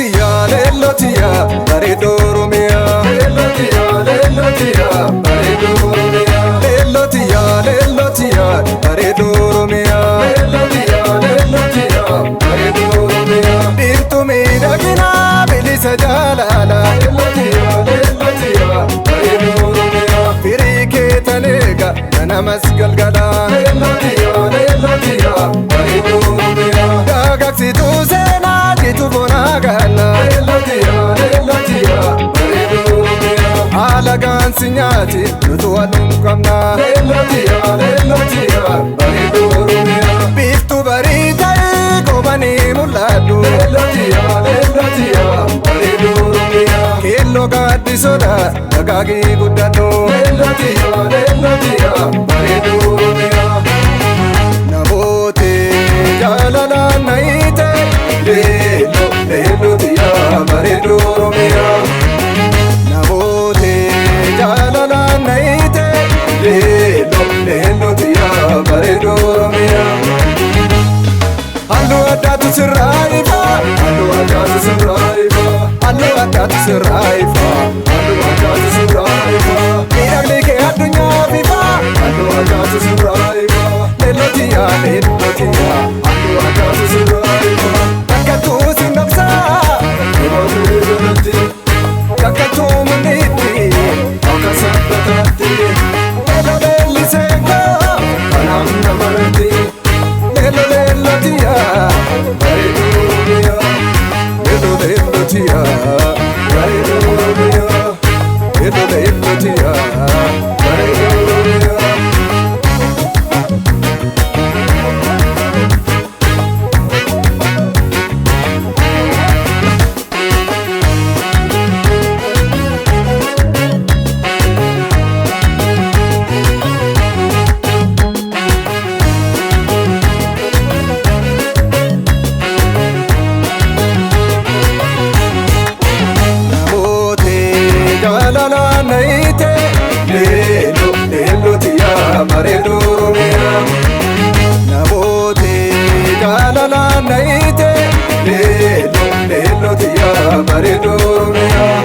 Leellotiyaa leellotiyaa bareedduu Oromiyaa. Leellotiyaa leellotiyaa bareedduu Oromiyaa. Leellotiyaa leellotiyaa bareedduu Oromiyaa. Leellotiyaa leellotiyaa bareedduu Oromiyaa. Biiftuu miidhaginaa bilisa jaalala. Leellotiyaa leellotiyaa bareedduu Oromiyaa. Firii keetan eega ganamas galgala. Leellotiyaa leellotiyaa bareedduu Oromiyaa. Dagaagsituu seenaa jitu bonaa ganna. Leellotiyaa leellotiyaa bareedduu Oromiyaa. Haala gaansi nyaati nutu walum qabna. Leellotiyaa leellotiyaa bareedduu Oromiyaa. Biiftuu barii ta'ee goobanii mul'adhu. Leellotiyaa leellotiyaa bareedduu Oromiyaa. Keelloo gaaddisoodha dagaagii guddadhu. Leellotiyaa leellotiyaa bareedduu Oromiyaa. Namooti jaalalaan na hiite. Leelloo leellotiyaa bareedduu Oromiyaa. Namooti jaalalaan na hiite. Leelloo leellotiyaa bareedduu Oromiyaa. Halluu addaatu sirraa ifa. Halluu addaatu sirraa ifa. Halluu addaatu sirraa ifa. Halluu addaatu sirraa ifa. Miidhagni kee addunyaaf ifa. Halluu addaatu sirraa ifa. Leellotiyaa leellotiyaa. Halluu addaatu sirraa ifa. Takkattuu si dhoksaa. Yeroo durii takkattuu mul'itti. Akka sabbataatti. Leelloo leellisee koo. Kanaaf namarratti. Leelloo leellotiyaa bareedduu Oromiyaa. Leelloo leellotiyaa bareedduu Oromiyaa. Leelloo leellotiyaa bareedduu Oromiyaa. Namooti jaalalaan na hiite. Leelloo leellotiyaa bareedduu Oromiyaa. Namooti jaalalaan na hiite. Leelloo leellotiyaa bareedduu Oromiyaa.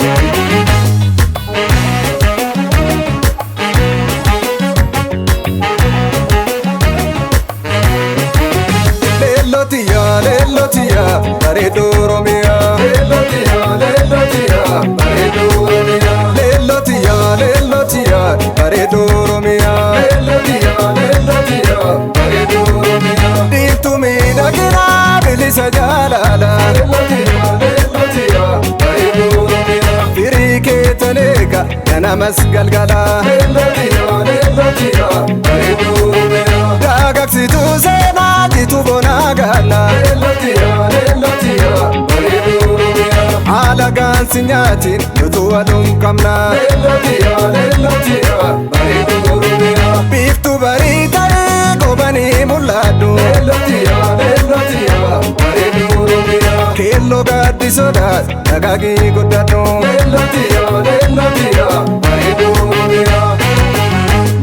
Leellotiyaa leellotiyaa bareedduu Oromiyaa. Leellotiyaa leellotiyaa bareedduu Oromiyaa. Leellotiyaa leellotiyaa bareedduu Oromiyaa. Leellotiyaa leellotiyaa bareedduu Oromiyaa. Biiftuu miidhaginaa bilisa jaalala. Leellotiyaa leellotiyaa bareedduu Oromiyaa. Firii keetan eega ganamas galgala. Leellotiyaa leellotiyaa bareedduu Oromiyaa. Dagaagsituu seenaa jitu bonaa ganna. Leellotiyaa leellotiyaa bareedduu Oromiyaa. Haala gaansi nyaati nutu walum qabna. Leellotiyaa leellotiyaa bareedduu Oromiyaa. Biiftuu barii ta'ee goobanii mul'adhu. Leellotiyaa leellotiyaa bareedduu Oromiyaa. Keelloo gaaddisoodha dagaagii guddadhu. Leellotiyaa leellotiyaa bareedduu Oromiyaa.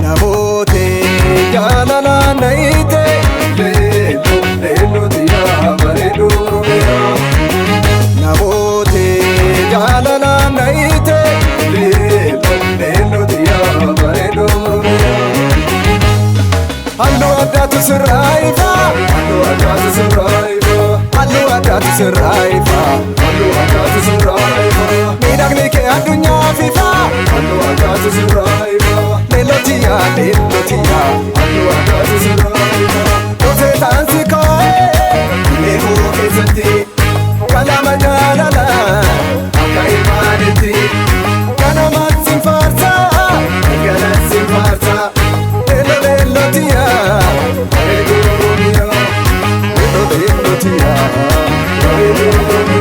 Namooti jaalalaan na hiite. Leelloo leellotiyaa bareedduu Oromiyaa. Namooti jaalalaan na hiite. Leelloo leellotiyaa bareedduu Oromiyaa. Halluu addaatu sirraa ifa. Halluu addaatu sirraa ifa. Halluu addaatu sirraa ifa. Halluu addaatu sirraa ifa. Miidhagni kee addunyaaf ifa. Halluu addaatu sirraa ifa. Leellotiyaa leellotiyaa. Halluu addaatu sirraa ifa. Dhufee taansi kaa'ee beekuu keessatti qalama jaalalaa akka imaanitti ganamaan sin faarsaa galgalaan sin faarsaa. Leelloo leellotiyaa bareedduu Oromiyaa. Leelloo leellotiyaa bareedduu Oromiyaa.